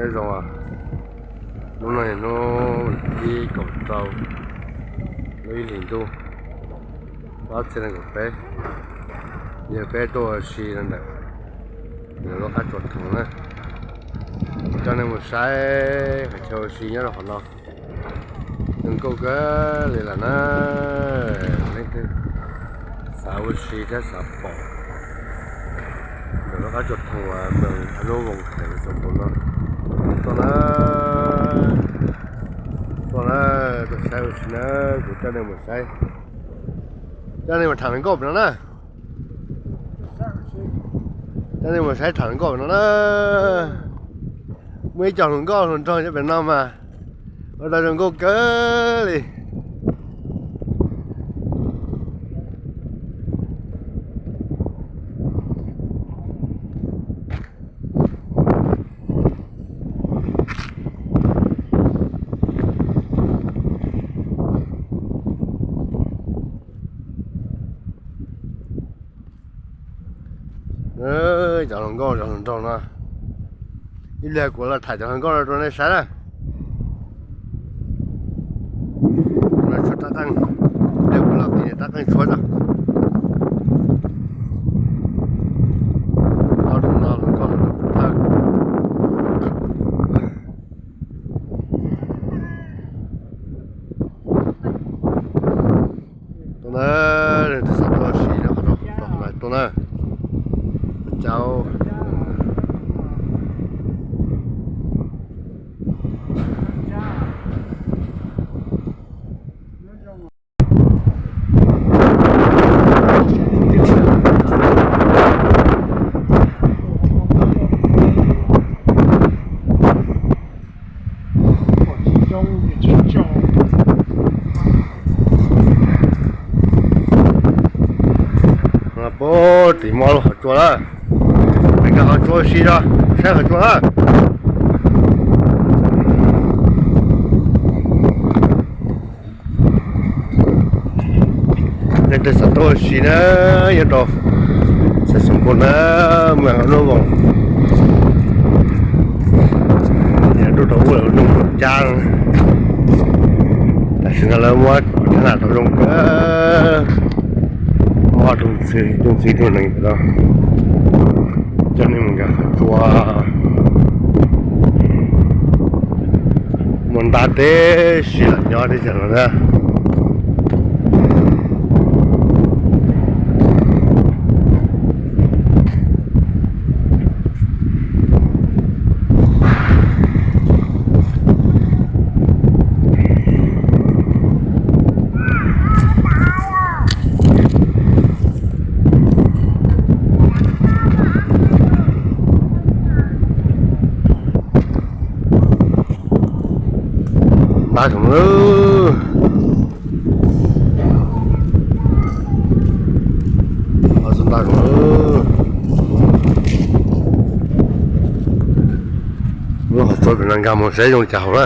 Nyob zoo, hnub no yog hnub thib kaum rau lub ib hlis ntuj, ob txhiab nees nkaum peb. Yog peb tuaj ua si rau ntawm lub qab tsuas Thoom na, coj nej mus saib qhov chaw ua si nyob rau qhov no. Zoo nkauj kawg li lawm na. Leej twg xav ua si thiab xav pom ntawm lub qab tsuas Thoom uas Mws Ab Nub Voos hais los txog npaum no, tuaj na, tuaj na, tuaj saib ua si na. Kuv coj nej mus saib, coj nej mus tham hluas nkauj pem no na. Coj nej mus saib tham hluas nkauj pem no na. Muaj ib co hluas nkauj hluas nraug nyob pem no mas ua rau zoo nkauj kawg li. Cov hluas nkauj cov hluas nraug no, ib pliag kuv los tham cov hluas nkauj no rau nej saib na. Tshuab rab qeej, ib pliag kuv los tiv rab qeej tshuab tso. Ob tug no hluas nkauj hluas nraug thawj. Tuaj na, tus xav tuaj ua si no, tuaj na, cau. Puag tim muaj lub qhov tsua lawm, peb nkag qhov tsua ua si tso, saib qhov tsua lawm. Leej twg xav tuaj ua si na, nyob rau xeev Xoom Npum na, Mws Ab Nub Voos, nyob rau ub lawm zoo cab. Tam sim no lawv muab cab nam tau zoo kawg, muaj tus ntxhw tus ntxhw tus nees ntawm no coj nej mus nkag qhov tsua. Muaj ntab teb si los nyob teb chaws no na. Ntab zoo lawm. Ntab zoo lawm. Lub qhov tsua pem no nkag mus saib zoo li cas hauv na.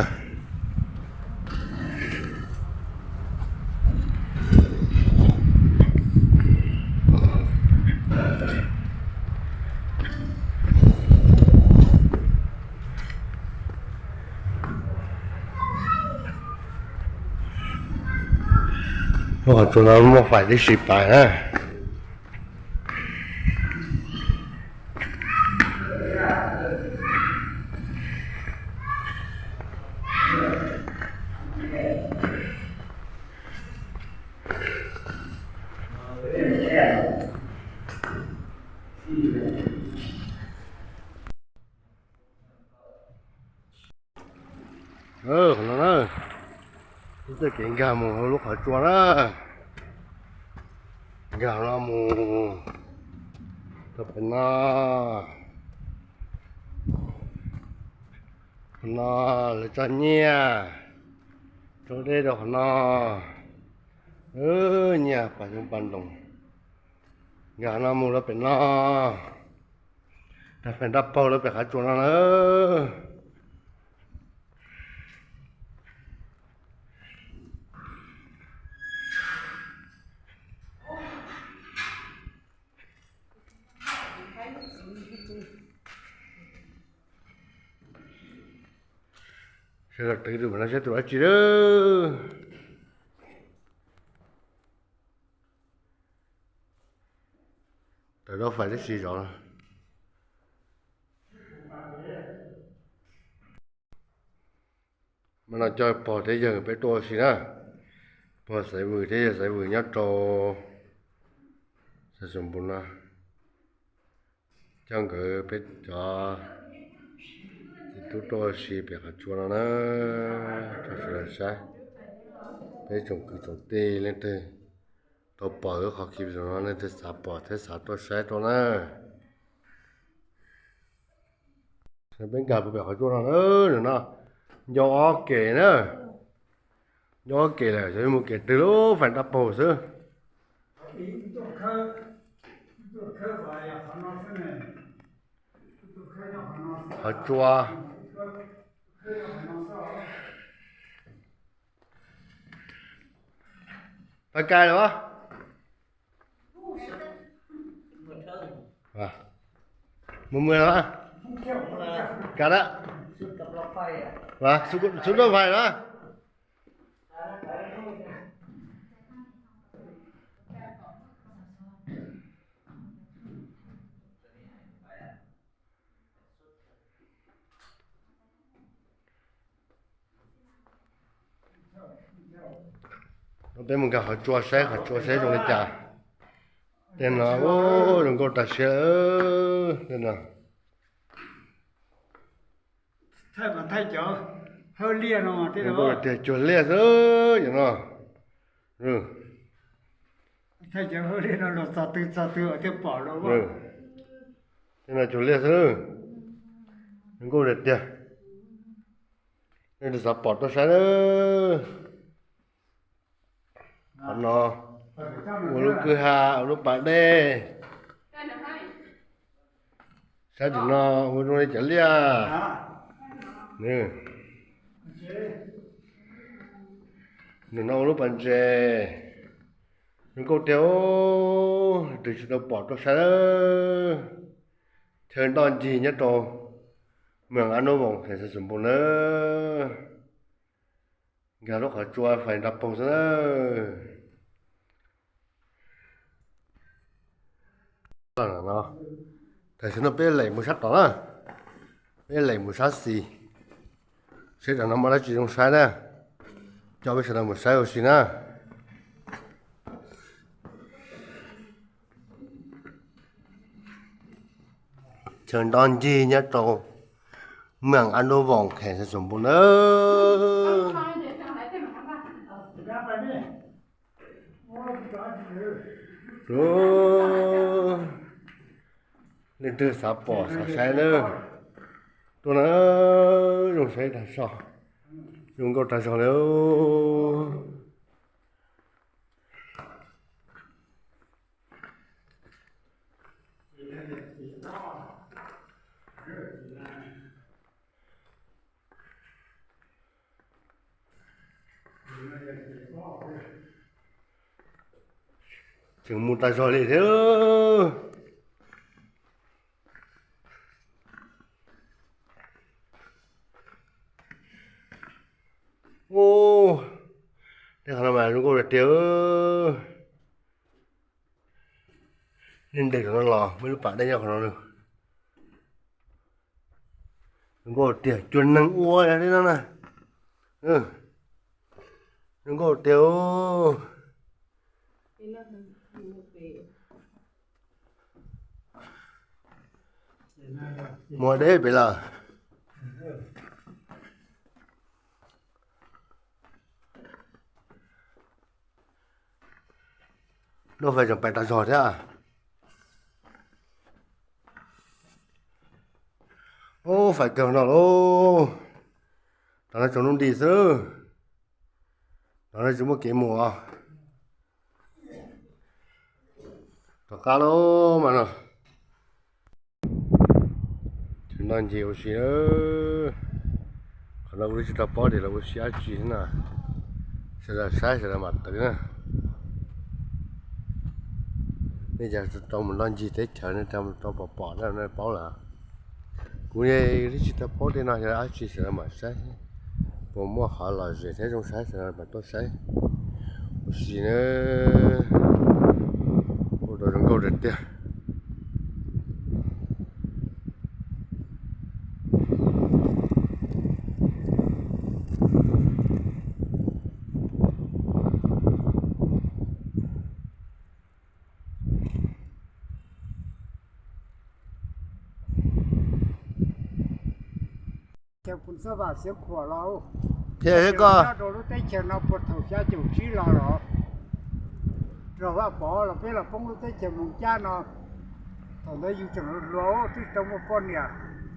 Lub qhov tsua no muaj fais tib si pais na. Qhov no na, ib txoj kev nkag mus hauv lub qhov tsua na. Nkag no mus rau pem no. Qhov no lawv tso nyiaj rau dej rau qhov no. Nyiaj pas xyoob pas ntoo. Nkag no mus rau pem no, rau pem nrab paug rau pem qhov tsua no na. Sawv daws twv tus mas no saib tus dab tsi lawm. Tawm rau fais tib si zov. Mas no coj pog thiab yawg peb tuaj ua si na. Pog Xaiv Vwm thiab yawg Xaiv Vwm nyob rau Xaiv Xus Npus no. Coj nkawd peb cov txiv tub tuaj ua si pem qhov tsua no na. Rau sawv daws saib, peb tsoom kwv tsoom tij leej twg tau pom lub qhov clip no leej twg xav pom thiab xav tuaj saib tuaj na. Peb nkag pem qhov tsua no na, no ncau ob kem na. Ncau ob kem lawm, xyov yuav mus kem twg lub fais dab paug xwb. Qhov tsua. Tau kais lawm. Mus mus lawm. Kais lawm. Xub rau fais lawm. Peb mus nkag qhov tsua saib, qhov tsua saib zoo li cas. Tej no zoo nkauj tas siab. Tej no tiag cuag liaj xwb no. Tej no cuag liaj xwb, zoo nkauj tiag tiag. Nej xav pom tuaj saib na. Qhov no ua lub kwj ha, ua lub pas dej. Saib tim no ua zoo li cov liaj. Nws no ua lub pas ntses. Zoo nkauj tiag, leej twg tsis tau pom tuaj saib. Chaw ntoj ncig nyob rau Mees Ab Nub Voos, kheem Xeev Xoos Npus nawb. Nkag lub qhov tsua fais nra paug xwb na. Tam sim no peb lem mus sab tod na, peb lem mus sab xis, saib tam no muaj dab tsi zoo saib na, coj peb sawv daws mus saib ua si na. Chaw ntoj ncig nyob rau Mees Ab Nub Voos, kheem Xeev Xoos Npus nawb. Leej twg xav pom xav saib na, tuaj na, zoo saib tag zog, zoo nkauj tag zog li. Tseem mus tag zog li thiab. Ub, tej qhov no mas zoo nkauj tiag tiag. Nej ntes qhov no los muaj lub pas dej nyob qhov no. Zoo nkauj tiag, cua neeg ua li no na. Zoo nkauj tiag. Muaj deb pem lawm. Lub fais tseem pais tag zog thiab. Ub, fais kawg no lauj. Tam no tsaus ntuj nti xwb. Tam no tsis muaj kev mus os. Tom qab lauj mas no. Tseem noj ncig ua si. Qhov no kuv twb tsis tau paub tias lawv ua si dab tsi na. Sawv daws saib sawv daws mam twv na. Nej cov tau mus noj ncig teb chaws nej tau pom pom na nej paub lawm. Kuv twb tsis tau paub tej no yog dab tsi, sawv daws mam saib. Ua muaj qhov lom zem thiab zoo saib sawv daws mas tuaj saib ua si na. Ua rau zoo nkauj tiag tiag. Chaw Pus Xab Vam Xiav Khuam los, thiab koj nyob rau lub teb chaws no puag thaum xya caum tsib los los, raug Vaj Pov los peb los poob lub teb chaws Moos Cab no. Thaum ntawd yus tseem hluas twb tsis tau muaj poj niam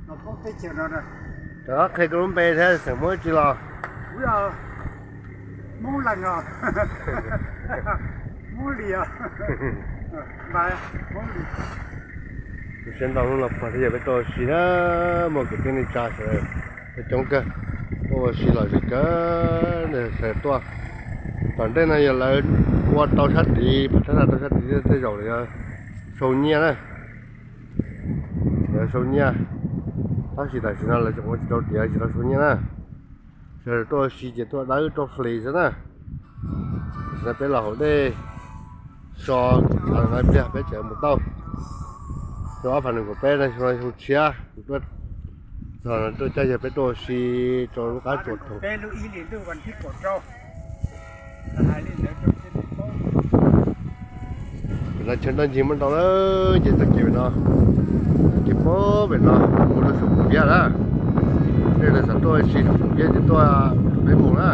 los poob teb chaws no. Rov qab qhia koj lub npe thiab xeem Hmoob tsi los? Kuv yog Hmoob Lees os. Hmoob Lis os. Siab ntau hnub no pog thiab yawg peb tuaj ua si na, muaj kwv tij neej tsa sawv daws coob kawg, tuaj ua si lom zem kawg, sawv daws tuaj. Tom ntej no yog lawv ua tau sab tid, pab thab tau sab tid tej zaum lawv yuav sau nyiaj na. Lawv sau nyiaj, tab sis tam sim no lawv tseem ua tsis tau tiav tsis tau sau nyiaj na. Sawv daws tuaj ua si ces tuaj dawb tuaj flis xwb na. Tam sim no peb los haus dej so, no ib pliag peb tseem mus tau rau ob phav nees nkaum peb no, xyoo tshiab kuv tuaj txog no tuaj coj yawg peb tuaj ua si rau lub qab tsuas thaum. Pem no chaw daj ncig muaj ntau lawm, ces txoj kev pem no, txoj kev puag pem no mus rau saum Pum Piab na. Nej lawv xav tuaj ua si saum Pum Piab ces tuaj rau peb mus na.